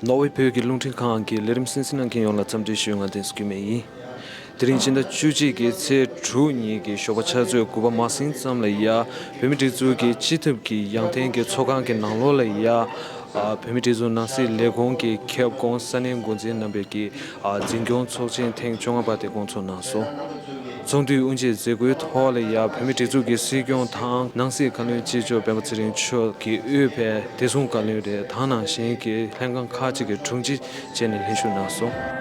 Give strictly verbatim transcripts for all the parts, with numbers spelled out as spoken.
ནོར་ཝེ་བོད་ཀྱི་རླུང་འཕྲིན་ཁང་གི་ལས་རིམ་གསན་གཟིགས་གནང་མཁན་ཡོངས་ལ་འཚམས་འདྲི་ཞུ། ང་བསྟན་འཛིན་སྐྱིད་མེད་ཡིན། དེ་རིང་ཕྱི་ཟླ་བཅུ་གཅིག་གི་ཚེས་དྲུག་ཉིན་གྱི་ཞོགས་པ་ཆུ་ཚོད་དགུ་པ་མ་ཟིན་ཙམ་ལ་ཡ། བོད་མིའི་སྒྲིག་འཛུགས་ཀྱི་སྤྱི་ཁྱབ་ཀྱི་ཡང་སྟེང་གི་ཚོགས་ཁང་གི་ནང་ལོགས་ལ་ཡ། ཨ། བོད་མིའི་སྒྲིག་འཛུགས་ནང་སྲིད་ལས་ཁུངས་ཀྱི་ཁྱབ་ཁོངས་ས་གནས་འགོ་འཛིན་རྣམ་པས་ཀྱི། ཨ། འཛིན་སྐྱོང་ཚོགས་ཆེན་ཐེངས་བཅོ་ལྔ་པ་དེ་སྐོང་ཚོགས་གནང་སོང་། ཚོགས་འདུའི་དབུ་འབྱེད་མཛད་སྒོའི་ཐོག་ལ་ཡ། བོད་མིའི་སྒྲིག་འཛུགས་ཀྱི་སྲིད་སྐྱོང་དང་ནང་སྲིད་བཀའ་བློན་གཅིག་ལྕོགས་སྤེན་པ་ཚེ་རིང་མཆོག་གིས་དབུས་པའི་བདེ་སྲུང་བཀའ་བློན་རེད། དེ་ནང་བཞིན་གྱི་ལྷན་ཁང་ཁག་ཅིག་གི་དྲུང་ཆེ་བཅས་ནས་ལྷན་ཞུགས་གནང་སོང་།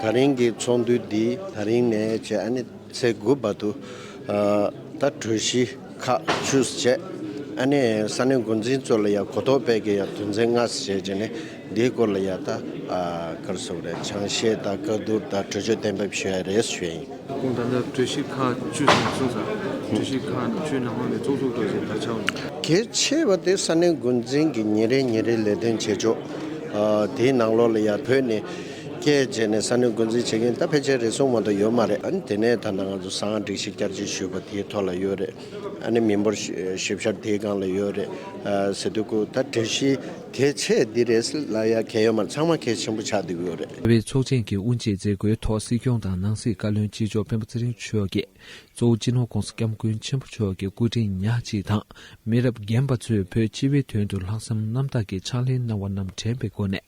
ད་རིང་གི་ཚོགས་འདུ་འདི་ད་རིང་ནས་བྱས་ཨ་ནི་ཚེས་དགུ་བར་དུ། ཨ། ད་གྲོས་གཞི་ཁག་བཅུ་བྱས། ཨ་ནི་ས་གནས་འགོ་འཛིན་ཚོ་ལ་ཡང་གོ་རྟོགས་སྤེལ་གྱི་ཡང་དོན་ཚན་ལྔ་བྱས་བྱས་ནས་འདིའི་སྐོར་ལ་ཡང་ད། ཨ། ག་རེ་ཟེར་དགོས་རེད། ཆང་བཤད་དང་བཀའ་བསྡུར་དང་གྲོས་ཆོད་གཏན་འབེབས་ཞུ་ཡ་རེད་ཞུ་ཡ་ཡིན། ཁོང་ད་ལྟ་གྲོས་གཞི་ཁག་བཅུ་ཟིན་སོང་ཙང་། གྲོས་གཞི་ཁག་ནང་ཆོས་ནང་ཁོངས་ནས་གཙོ་གཙོ་ཏོག་ཅེས་ད་ཆགས་འོང་། གལ་ཆེ་བ་དེ་ས་གནས་འགོ་འཛིན་གྱི་ཉིན་རེ་ཉིན་རེའི་ལས་དོན་བྱེད་ཕྱོགས། ཨ། དེའི་ནང་ལོགས་ལ་ཡང་བོད་ནས་སྐད་བྱས་ནས་ས་གནས་འགོ་འཛིན་བྱེད་མཁན་ད་ཕལ་ཆེར་རེ་ཟུང་མ་གཏོགས་ཡོད་མ་རེད། ཨ་ནི་དེ་ནས་ད་ནང་ང་ཚོ་གསང་བ་སྒྲིག་གཞི་བསྐྱར་བཅོས་ཞུས་པ་དེའི་ཐོག་ལ་ཡོད་རེད། ཨ་ནི་མི་འབོར་ཞིབ་ཕྱོགས་དེའི་སྒང་ལ་ཡོད་རེད། ཨ། ཟེར་དུས་ཀོ་ད་གྲོས་གཞི་གལ་ཆེ་འདི་རེད་ལ་ཡ་གལ་ཡོད་མ་རེད། ཚང་མ་གལ་ཆེན་པོ་ཆགས་བསྡད་ཀྱི་ཡོད་རེད། རྒྱལ་བའི་ཚོགས་ཆེན་གྱི་དབུ་འབྱེད་མཛད་སྒོའི་ཐོག་སྲིད་སྐྱོང་དང་ནང་སྲིད་བཀའ་བློན་གཅིག་ལྕོགས་སྤེན་པ་ཚེ་རིང་མཆོག་གིས། གཙོ་བོ་སྤྱི་ནོར་༸གོང་ས་༸སྐྱབས་མགོན་ཆེན་པོ་མཆོག་གི་སྐུ་དྲིན་ཉག་གཅིག་དང་། མི་རབས་རྒན་པ་ཚོས་བོད་སྤྱི་བའི་དོན་དུ་ལྷག་བསམ་རྣམ་དག་གིས་ཕྱག་ལས་གནང་བ་རྣམས་དྲན་པའི་སྒོ་ནས།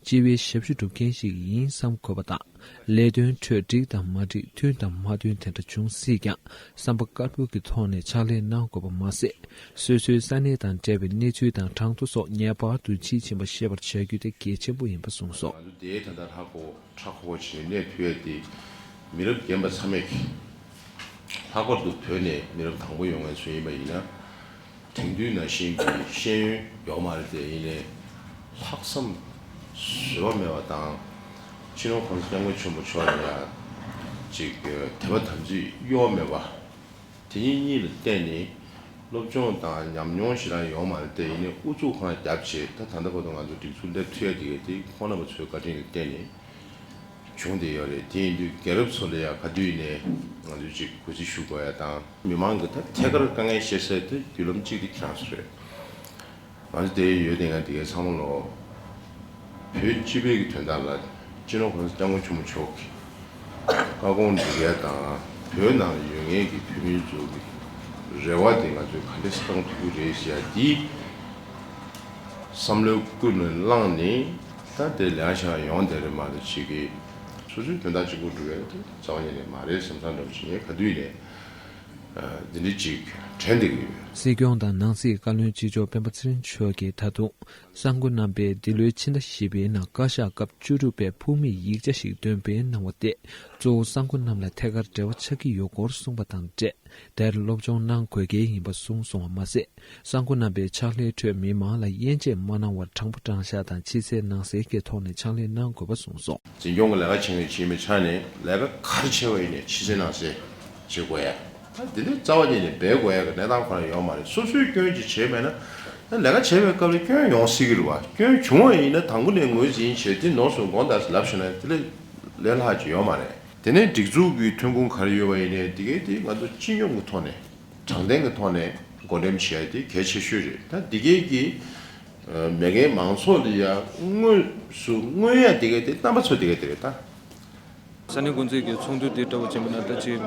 སྤྱི་བའི་ཞབས་ཞུ་སྒྲུབ་མཁན་ཞིག་ཡིན་བསམ་དགོས་པ་དང་། ལས་དོན་ཁྲོད་འགྲིག་དང་མ་འགྲིག་མཐུན་དང་མ་མཐུན་དེ་འདྲ་བྱུང་སྲིད་ཀྱང་། བསམ་པ་དཀར་པོ་གི་ཐོག་ནས་ཕྱག་ལས་གནང་དགོས་པ་མ་ཟད། སོ་སོའི་ས་གནས་དང་འབྲེལ་བའི་གནས་ཚུལ་དང་གྲངས་ཐོ་སོགས་ངེས་པར་དུ་ཕྱིས་ཕྱིན་པ་ཤེས་པར་བྱ་རྒྱུ་དེ་གལ་ཆེན་པོ་ཡིན་པ་གསུངས་སོང་། ང་ཚོ་དེའི་ད་ལྟ་ཧ་གོ་ཧྲག་གོ་བྱས་ནས་གནས་ཐུབ་ཡས་དེ། མི་རབས་རྒན་པ་ཚང་མས་ཀྱིས་ལྷག་པར་དུ་བོད་ནས་མི་རབས་དང་པོ་ཡོང་མཁན་ཚོ་ཡིན་པ་ཡིན་ན། དེང་དུས་ནང་བཞིན་གྱི་ཤེས་ཡོན་ཡོད་མ་རེད་དེ། ཡིན་ནའི་ལྷག་བསམ་བཟོད་པ་མེད་པ་དང་། སྤྱི་ནོར་༸གོང་ས་༸སྐྱབས་མགོན་ཆེན་པོ་མཆོག་ལ་ཡང་ཅིག་དད་པ་དམ་ཚིག་གཡོ་བ་མེད་པ། དེ་གཉིས་གཉིས་ལ་བརྟེན་ནས་སློབ་སྦྱོང་དང་ཉམས་མྱོང་ཞེ་དྲག་ཡོད་མ་རེད་དེ། ཡིན་ནའི་ཨུ་ཚུགས་ཁོ་རང་བརྒྱབ་བྱས། ད་ད་ལྟ་བར་དུ་ང་ཚོ་སྒྲིག་འཛུགས་སླེབས་ཐུབ་ཡ་དེ་ག་དེ་ཁོང་རྣམ་པ་ཚོའི་བཀའ་དྲིན་ལ་བརྟེན་ནས་བྱུང་བསྡད་ཡོད་རེད། དེ་ཡིན་དུས་རྒན་རབས་ཚོ་ལ་ཡང་ག་དུས་ནས་ང་ཚོས་ཅིག་གུས་བརྩི་ཞུ་དགོས་ཡ་དང་། མི་མང་གི་ད་ཐད་ཀར་དཀའ་ངལ་བཤད་སའི་དེ་བརྒྱུད་ལམ་གཅིག་དེ་ཁྱེད་རང་ཚོ་རེད། ང་ཚོ་དེ་ཡོད་དེ་ང་དེ་གའི་ཚང་མ་ལོ། བོད་སྤྱི་པའི་གི་དོན་དག་ལ་སྤྱི་ནོར་༸གོང་ས་༸སྐྱབས་མགོན་ཆེན་པོ་མཆོག་གི་བཀའ་དགོངས་འདི་གའི་དང་། བོད་ནང་ཡོད་མཁན་གྱི་བོད་མི་ཚོ་གི་རེ་བ་དེ་ང་ཚོས་ག་འདྲས་བསྐང་ཐུབ་ཀྱི་རེད་ཟེར་ཡ་འདི་བསམ་བློའི་ཀུན་ནས་བསླངས་ནས། ད་དེ་ལས་ཀ་བྱ་ཡ་ཡོང་བསྡད་རེད་མ་གཏོགས། ཅིག་གི་སོ་སོའི་དོན་དག་གཅིག་པུ་སྒྲུབ་ཡ་དེ་རྩ་བ་ཉིད་ནས་མ་རེད་བསམ་བསམ་འདྲ་བོ་ཅིག་ངས་ག་དུས་ནས་འདི་འདྲ་ཅིག་དྲན་བསྡད་ཀྱི་ཡོད། སྲིད་སྐྱོང་དང་ནང་སྲིད་བཀའ་བློན་གཅིག་ལྕོགས་སྤེན་པ་ཚེ་རིང་མཆོག་གིས་ད་དུང་། གསར་འགོད་རྣམ་པས་འདི་ལོའི་ཕྱི་ཟླ་བཞི་པའི་ནང་བཀའ་ཤག་སྐབས་བཅུ་དྲུག་པའི་ཕུགས་དམིགས་ཡིག་ཆ་ཞིག་འདོན་སྤེལ་གནང་བ་དེ་གཙོ་བོ་གསར་འགོད་རྣམས་ལ་ཐད་ཀར་འབྲེལ་བ་ཆགས་ཀྱི་ཡོད་སྐོར་གསུངས་པ་དང་འབྲེལ། དེར་སློབ་སྦྱོང་གནང་དགོས་གལ་ཡིན་པ་གསུངས་སོང་བ་མ་ཟད། གསར་འགོད་རྣམ་པས་ཕྱག་ལས་ཁྲོད་མི་མང་ལ་དབྱེ་འབྱེད་མ་གནང་བར་དྲང་པོ་དྲང་བཞག་དང་ཕྱི་གསལ་ནང་གསལ་གྱི་ཐོག་ནས་ཕྱག་ལས་གནང་དགོས་པ་གསུངས་སོང་། འཛིན་སྐྱོང་གི་ལས་ཀ་བྱེད་མཁན་ཅིག་ཡིན་པའི་ཆ་ནས་ལས་ཀ་ག་རེ་བྱས་པ་ཡིན་ནའི་ཕྱི་གསལ་ནང་གསལ་བྱེད་དགོས་ཡ། ད་འདི་འདྲའི་རྩ་བ་ཉིད་ནས་འབད་དགོས་ཡ་གི་གནས་སྟངས་ཁོ་རང་ཡོད་མ་རེད། སོ་སོས་སྐྱོན་ཅིག་བྱས་མེད་ན། ད་ལས་ཀ་བྱེད་པའི་སྐབས་ལ་སྐྱོན་ཡོང་སྲིད་ཀྱི་རེད་བ། སྐྱོན་བྱུང་བ་ཡིན་ན་དང་པོ་ནས་ངོས་འཛིན་བྱས་དེ་ནོར་སོང་དགོངས་དག་ཟེར་ལབ་ཤེས་ན་དེ་ལས་ལས་སླ་ཅིག་ཡོད་མ་རེད། དེ་ནས་སྒྲིག་འཛུགས་ཀྱི་ཐོན་ཁུངས་ག་རེ་ཡོད་པ་ཡིན་ནའི་དེ་གའི་དེ་ང་ཚོ་སྤྱི་སྙོམས་ཀྱི་ཐོག་ནས། དྲང་བདེན་གྱི་ཐོག་ནས་འགོ་འདྲེན་བྱེད་ཡ་དེ་གལ་ཆེ་ཤོས་རེད། ད་འདི་གའི་གི་མེད་མཁན་མང་ཚོགས་ལ་ཡ་དངོས་སུ་མངོན་ཡ་དེ་གའི་དེ་རྣམ་པ་ཚོ་དེ་གའི་དེ་རེད་ད། ས་གནས་འགོ་འཛིན་གྱི་ཚོགས་འདུ་དེ་འདྲ་བོ་བྱས་པ་ན་ད་ཅིག་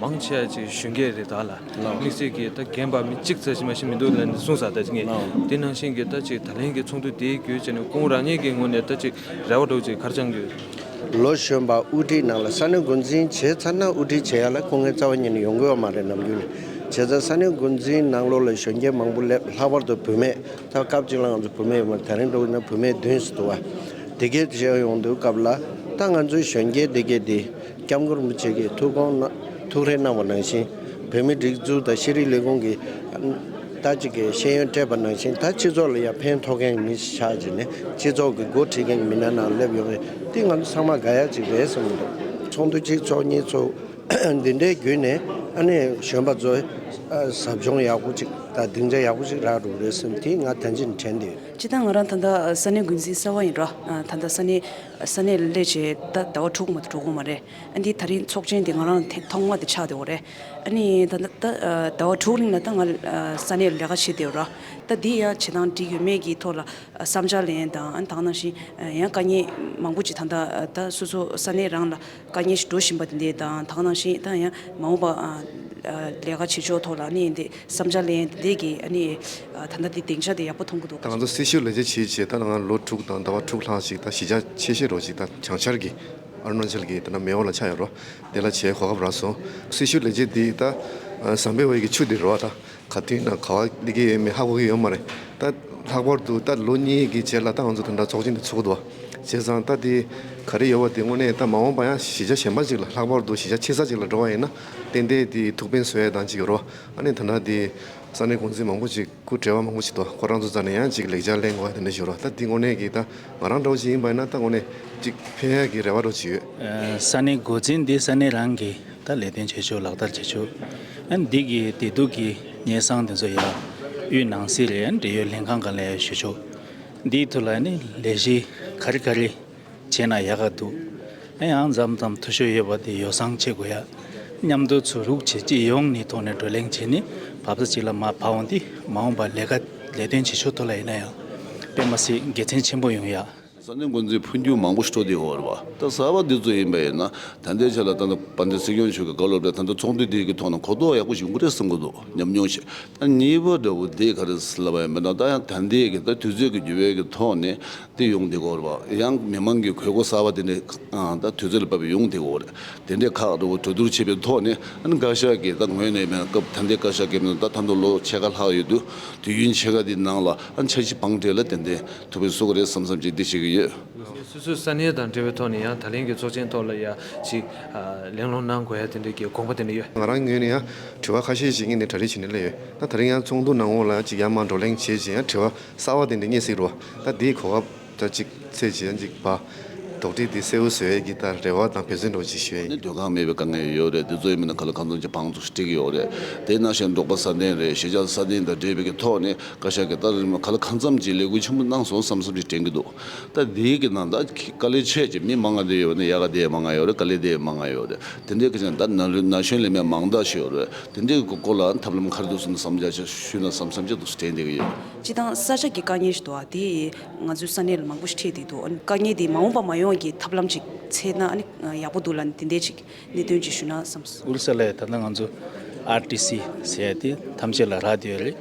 མང་ཆེ་བ་ཅིག་གཞོན་སྐྱེས་རེད་ད་ལ། ལགས། དམིགས་བསལ་གྱི་ད་རྒན་པ་མི་གཅིག་ཙམ་ཞིག་མ་ཞིག་མི་འདུག་ལབ་ནས་གསུངས་ས་ད་ཅིག་ངས། ལགས། དེ་ནང་བཞིན་གྱི་ད་ཅིག་ད་ལན་གྱི་ཚོགས་འདུ་དེའི་བརྒྱུད་བྱས་ནས་ཁོང་རང་ཉིད་ཀྱི་ངོས་ནས་ད་ཅིག་རེ་བ་འདྲ་བོ་ཅིག་ག་རེ་བཅང་གི་ཡོད། ལོ་གཞོན་པ་དབུ་ཁྲིད་ནང་ལ་ས་གནས་འགོ་འཛིན་བྱས་ཚར་ན་དབུ་ཁྲིད་བྱེད་ཡ་ལ་སྐུ་ངལ་རྩ་བ་ཉིད་ནས་ཡོང་གི་ཡོད་མ་རེད་ནམ་རྒྱུན་ནས། བྱས་ཙང་ས་གནས་འགོ་འཛིན་ནང་ལོགས་ལ་གཞོན་སྐྱེས་མང་པོ་སླེབས། ལྷག་པར་དུ་བུད་མེད། ད་སྐབས་གཅིག་ལ་ང་ཚོ་བུད་མེད་ཡོད་མ་རེད། དེ་རིང་འགྲོ་གི་ན་བུད་མེད་བདུན་ཙམ་འདུག་བ། དེ་གས་བྱས་ཡོང་དུས་སྐབས་ལ་ད་ང་ཚོའི་གཞོན་སྐྱེས་དེ་གས་དེ་སྐྱབས་མགོན་རིན་པོ་ཆེ་གི་ཐུགས་དགོངས་གནང་ཐུགས་རེ་གནང་བ་ནང་བཞིན། བོད་མིའི་སྒྲིག་འཛུགས་དང་ཤེས་རིག་ལས་ཁུངས་ཀྱི་ད་ཅིག་གི་ཤེས་ཡོན་སྤྲད་པ་ནང་བཞིན། ད་སྤྱི་ཚོགས་ལ་ཡང་ཕན་ཐོགས་མཁན་མི་ཞིག་ཆགས་བྱས་ནས་སྤྱི་ཚོགས་ཀྱི་འགོ་ཁྲིད་མཁན་མི་སྣ་ནང་སླེབས་ཡོང་བས་དེ་ང་ཚོ་ཚང་མ་དགའ་ཡ་ཅིག་རེད་བསམ་གྱི་འདུག་ཚོགས་འདུ་གཅིག་ཚོགས་གཉིས་ཚོགས། འདི་འདྲའི་བརྒྱུད་ནས་ཨ་ནི་གཞོན་པ་ཚོ་ ཨ། ཟབ་སྦྱོང་ཡག་པོ་ཅིག་དང་སྡིངས་ཆ་ཡག་པོ་ཅིག་རག་འགྲོ་གི་རེད་བསམ་དེ་ང་ད་གིན་དྲན་བསྡད་ཡོད། སྤྱིར་བཏང་ང་རང་ད་ལྟ་ས་གནས་འགོ་འཛིན་གསར་པ་ཡིན་ར། ཨ། ད་ལྟ་ས་གནས་ས་གནས་ལ་སླེབས་བྱས་ད་ཟླ་བ་དྲུག་མ་གཏོགས་འགྲོ་གི་མ་རེད། ཨ་ནི་ད་རིང་ཚོགས་ཆེན་དེ་ང་རང་ཐེངས་ཐོག་མ་དེ་ཆགས་བསྡད་ཡོད་རེད། ཨ་ནི་ད་ལྟ་ད་ཟླ་བ་དྲུག་རིང་ལ་ད་ང་ས་གནས་ལ་ལས་ཀ་བྱེད་བསྡད་ཡོད་ར། ད་འདི་ཡང་བྱེད་སྟངས་འགྲིག་ཡོད་མེད་ཀྱི་ཐོག་ལ་བསམ་འཆར་ལེན་དང་། ཨ་ནི་ད་ག་ནང་བཞིན་ཡང་དཀའ་ངལ་མང་པོ་ཅིག་ད་ལྟ་ད་སོ་སོ་ས་གནས་རང་ལ་དཀའ་ངལ་ཞིག་འགྲོ་བཞིན་པ་དེ་འདྲ་དང་། ད་ག་ནང་བཞིན་ད་ཡང་མ་འོངས་པ་ཨ་ཨ་ལས་ཀ་བྱེད་ཕྱོགས་ཐོག་ལ་ཨ་ནི་འདི་བསམ་འཆར་ལེན་དེ་འདྲ་གི་ཨ་ནི་ཨ་ད་ལྟ་འདི་སྡིངས་ཆ་དེ་ཡག་པོ་མཐོང་གི་འདུག། ད་ང་ཚོ་སྲི་ཞུ་ལས་བྱེད་བྱས་བྱས་ད་ང་ལོ་དྲུག་དང་ཟླ་བ་དྲུག་ལྷག་ཅིག་ད་གཞིས་ཆགས་ཆེ་ཤོས་རོ་ཅིག་ད་བྱང་ཤར་གྱི་ཨ་རུ་ན་ཅལ་གྱི་ད་ན་མེ་འོ་ལ་ཆགས་ཡོད་རོ། དེ་ལ་བྱས་གོ་སྐབས་རག་སོང་། སྲི་ཞུ་ལས་བྱེད་འདི་ད་ཨ་ཟམ་པའི་འོག་གི་ཆུ་འདི་རོ། ད་ག་དུས་ན་ག་བ་སླེབས་ཀྱི་ཡོད་མེད་ཧ་གོ་གི་ཡོད་མ་རེད། ད་ལྷག་པར་དུ་ད་ལོ་གཉིས་ཀྱི་རྗེས་ལ་ད་ང་ཚོ་ད་ལྟ་ཚོགས་ཆེན་འདི་ཚུགས་འདུག། བྱས་ཙང་ད་འདི་ག་རེ་ཡོད་པ་འདི་དངོས་གནས་ད་མ་འོངས་པ་ཡང་གཞིས་ཆགས་གཞན་པ་ཅིག་ལ་ལྷག་པར་དུ་གཞིས་ཆགས་ཆེ་ས་ཅིག་ལ་འགྲོ་བ་ཡིན་ན་ཏན་ཏན་འདི་ཐུགས་ཕན་གསོས་ཡ་དང་ཅིག་རོ། ཨ་ནི་ད་ལྟ་འདི་ས་གནས་འགོ་འཛིན་མང་པོ་ཅིག་སྐུ་བྲེལ་བ་མང་པོ་ཞིག་འདུག། ཁོ་རང་ཚོ་རྩ་ནས་ཡང་ཅིག་ལེགས་ཆ་ལེན་དགོས་ཡ་དེ་འདྲ་ཞིག་རོ། ད་འདི་དངོས་གནས་ཀྱི་ད་ང་རང་འདྲ་བོ་ཅིག་ཡིན་པ་ཡིན་ན་ད་དངོས་གནས་ཅིག་ཕན་ཡ་གི་རེ་བ་འདྲ་བོ་ཅིག་ཡོད། ཨ། ས་གནས་འགོ་འཛིན་འདི་ས་གནས་རང་གི་ད་ལས་དོན་བྱེད་ཕྱོགས་ལག་བསྟར་བྱེད་ཕྱོགས། ཨ། འདི་གི་བདེ་སྡུག་གི་སྙན་སེང་དེ་ཚོ་ཡ་དབུས་ནང་སྲིད་རེད། ཨ། འབྲེལ་ཡོད་ལྷན་ཁང་སྒང་ལ་ཡ་ཞུ་ཕྱོགས། འདིའི་ཐོག་ལ་ནི་ལས་གཞི་ག་རེ་ག་རེ་བྱས་ན་ཡག་ག་འདུག། ཨ། ཡང་མཚམས་མཚམས་འཐུས་ཤོར་ཡོད་པ་དེ་ཡོ་བསྲང་བྱེད་དགོས་ཡ། མཉམ་དུ་ཚུར་རུག་བྱེད་སྤྱི་ཡོངས་ནས་ཐོག་ནས་བགྲོ་གླེང་བྱས་ནས་བབས་ས་གཅིག་ལ་མར་བབས་འོང་དེ་མ་འོངས་པར་ལས་ཀ་ལས་དོན་བྱེད་ཕྱོགས་ཐོག་ལ་ཡིན་ན་ཡང་དཔེ་མ་སྲིད་དགེ་མཚན་ཆེན་པོ་ཡོང་ཡ། ས་གནས་འགོ་འཛིན་འཕོ་འགྱུར་མང་པོ་ཞིག་འགྲོ་བསྡད་ཡོད་རེད་བ། ད་གསར་པ་འདི་ཚོ་ཡིན་པ་ཡིན་ན་ད་ལྟའི་ཆ་ལ་ད་ལྟ་དཔལ་ལྡན་སྲིད་སྐྱོང་མཆོག་གི་བཀའ་སློབ་རེད། ད་ལྟ་ཚོགས་འདུ་འདི་གི་ཐོག་ནས་གོ་རྟོགས་ཡག་པོ་ཞིག་ཡོང་གི་རེད་བསམ་གྱི་འདུག། ཉམས་མྱོང་ཞིག། ད་གཉིས་པ་འདྲ་བོ་འདི་ག་རེ་ལབ་པ་ཡིན་པ་ན། ད་ཡང་ད་ལྟའི་གི་ད་དུས་ཚོད་ཀྱི་འགྱུར་བའི་གི་ཐོག་ནས་འདི་ཡོང་བསྡད་ཡོད་རེད་བ། ཡང་མི་མང་གི་དགོས་མཁོ་གསར་པ་དེ་འདྲ་ད་དུས་ཚོད་ལ་བབས་པ་ཡོང་བསྡད་ཡོད་རེད། དེ་འདྲའི་ཁག་འདྲ་བོ་གྲོས་བསྡུར་བྱས་པའི་ཐོག་ནས་ཨ་ནི་བཀའ་ཤག་གིས་ད་ངོས་ནས་མེད་ན་སྐབས་ད་ལྟའི་བཀའ་ཤག་གིས་མེད་ན་ད་ད་དུང་ལོ་ཕྱེད་ཀ་ལྷག་ཡོད་དུས་དུས་ཡུན་ཕྱེད་ཀ་འདི་ནང་ལ་ཨ་ནི་འཆར་གཞི་བང་སྒྲིག་ལ་ཏན་ཏན་ཐུགས་ཕན་གསོས་ཀྱི་རེད་བསམ་བསམ་ཅིག་འདི་བྱེད་ཀྱི་ཡོད། སོ་སོའི་ས་གནས་དང་འབྲེལ་བའི་ཐོག་ནས་ཡང་ད་ལན་གྱི་ཚོགས་ཆེན་ཐོག་ལ་ཡ་ཅིག་ཨ་གླེང་སློང་གནང་དགོས་ཡ་དེ་འདྲའི་གི་དགོངས་པ་དེ་འདྲ་ཡོད། ང་རང་ངོས་ནས་ཡང་དྲི་བ་ཁ་ཤས་ཤིག་ངས་ནས་གྲ་སྒྲིག་བྱས་ནས་སླེབས་ཡོད། ད་ད་རིང་ཡང་ཚོགས་འདུ་ནང་འོག་ལ་ཅིག་ཡར་མར་བགྲོ་གླེང་བྱས་བྱས་ཡང་དྲི་བ་གསར་པ་དེ་འདྲ་རྙེད་སྲིད་རོ། ད་དེའི་གོ་སྐབས་ད་ཅིག་ཚེ་ཅིག་ཡང་ཅིག་པ་དོགས་འདྲི་དེ་གསལ་བོ་བཟོ་ཡས་ཀྱི་ད་རེ་བ་དང་འབད་བརྩོན་འདྲ་བོ་ཅིག་ཞུ་ཡས་ནི་ཡིན། སྡོད་ཁང་མེད་པའི་དཀའ་ངལ་ཡོད་རེད། དེ་ཚོ་ཡིན་མིན་ན་ག་ལ་གང་འཚམ་ཅིག་བང་ཚུགས་སྤྲད་ཀྱི་ཡོད་རེད། དེ་ནང་བཞིན་འབྲོག་པ་སྲ་བརྟན་རེད། གཞིས་ཆགས་སྲ་བརྟན་དང་འབྲེལ་བའི་གི་ཐོག་ནས་བཀའ་ཤག་གིས་ད་རིང་མ་ག་ལ་གང་འཚམ་ཅིག་ལས་འགུལ་ཆེན་པོ་གནང་སོང་བསམ་བསམ་ཅིག་དྲན་གྱི་འདུག། ད་དེའི་གི་ནང་ད་དཀའ་ལས་ཆེ་ཅིག་མི་མང་ང་བསྡད་ཡོད་ན་ཡག་ག་བསྡད་མང་ང་ཡོད་རེད། དཀའ་ལས་བསྡད་མང་ང་ཡོད་རེད། དེ་འདྲའི་གི་ཅན་ད་ན་ན་གཞོན་ལས་མེད་མང་དག་ཞིག་ཡོད་རེད། དེ་འདྲའི་གི་སྐོར་ལ་ཐབས་ལམ་ག་རེ་འདུག་ཟེར་ན་བསམ་འཆར་ཞིག་ཞུས་ན་བསམ་བསམ་ཅིག་འདུག་དྲན་བསྡད་ཀྱི་ཡོད། སྤྱིར་བཏང་ས་ཆ་གི་དཀའ་ངལ་ཞིག་འདུག་ཨ། དེ་ང་ཚོའི་ས་གནས་ལ་མང་པོ་ཞིག་འཕྲད་བསྡད་འདུག། ཨ་ནི་དཀའ་ངལ་དེ་མ་འོངས་པ་མ་ཡོང་གི་ཐབས་ལམ་ཅིག་འཚོལ་ན་ཨ་ནི་ཡག་པོ་འདུག་ལབ་ནས་དེ་འདྲའི་ཅིག་གནད་དོན་ཅིག་ཞུ་ན་བསམས། ཨུ་རུ་སུ་ལ་ད་ལྟ་ང་ཚོ་ཨར་ཊི་སི་ཟེར་ཡ་དེ་ཐམས་ཅད་ལ་རག་བསྡད་ཡོད་རེད།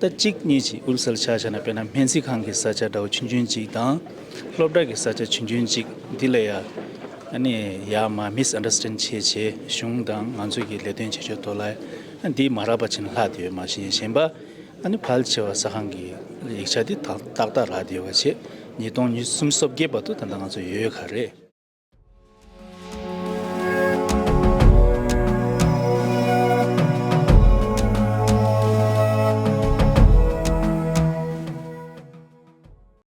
ད་གཅིག་གཉིས་ཅིག་ཨུ་རུ་སུ་ལ་ཆ་བཞག་ན་དཔེར་ན་སྨན་རྩིས་ཁང་གི་ས་ཆ་འདྲ་བོ་ཆུང་ཆུང་ཅིག་དང་སློབ་གྲྭ་གི་ས་ཆ་ཆུང་ཆུང་ཅིག་འདི་ལ་ཡ་ཨ་ནི་ཡར་མར་མིས་ཨན་ཌར་སི་ཊེན་ཌ་བྱས་བྱས་གཞུང་དང་ང་ཚོ་གི་ལས་དོན་བྱེད་ཕྱོགས་ཐོག་ལ་ཨ་འདི་མ་རག་པ་ཅིག་ལྷག་བསྡད་ཡོད། མ་གཞི་གཞན་པ་ཨ་ནི་ཕལ་ཆེ་བ་ས་ཁང་གི་ཡིག་ཆ་འདི་ཏག་ཏག་རག་བསྡད་ཡོད་པ་བྱས་ཉིས་སྟོང་ཉི་ཤུ་རྩ་བརྒྱད་བར་དུ་ད་ལྟ་ང་ཚོ་ཡོད་ཡོད་ག་རེད།